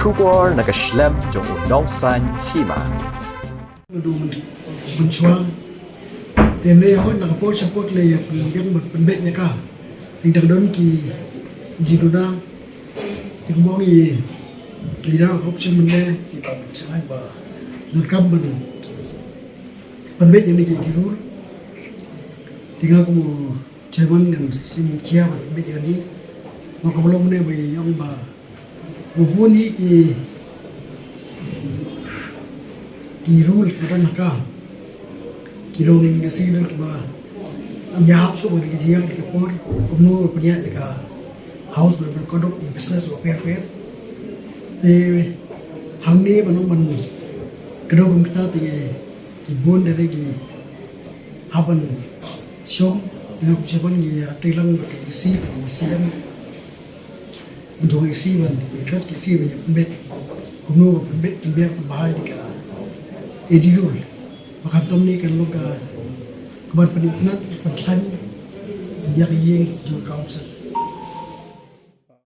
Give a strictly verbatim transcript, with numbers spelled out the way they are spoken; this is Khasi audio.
Khubor na ka shlem jong u nongsan hima. Naduh mynshwa. Te ne hoi na ka por sha por le ïa pynbiang ban pynbeit ïa ka. Te dang don ki jingduna. Te kumba ong i leader of opposition mynne, i ba pynshai ba donkam ban pynbeit ïa kine ki rule. Te nga kum u chairman ngan shim khia ban pynbeit ïa kine. Nga kumba long mynne ba ong ba bun hi ki, ki rule ba don ha ka. Ki long ki signal kiba ïahap shuh ba ki jia ki por kumno ba pynïaid ïa ka house ba ban kordor ïa business ba per per. Te hangne ba nang ban kdew kum kita te ki bun da ki hap ban shong ïa kum shong ban ïa teilang ba ki isi ba ki isi em. Ban jong isi ban ïa ki isi ban ïa pynbeit kumno ba pynbeit pynbeit pynbahai ïa ka A D rule. Ba khamtam ne kan long ka kaban pynitynnad pynthlaiñ ïa ka ïing jong ka council.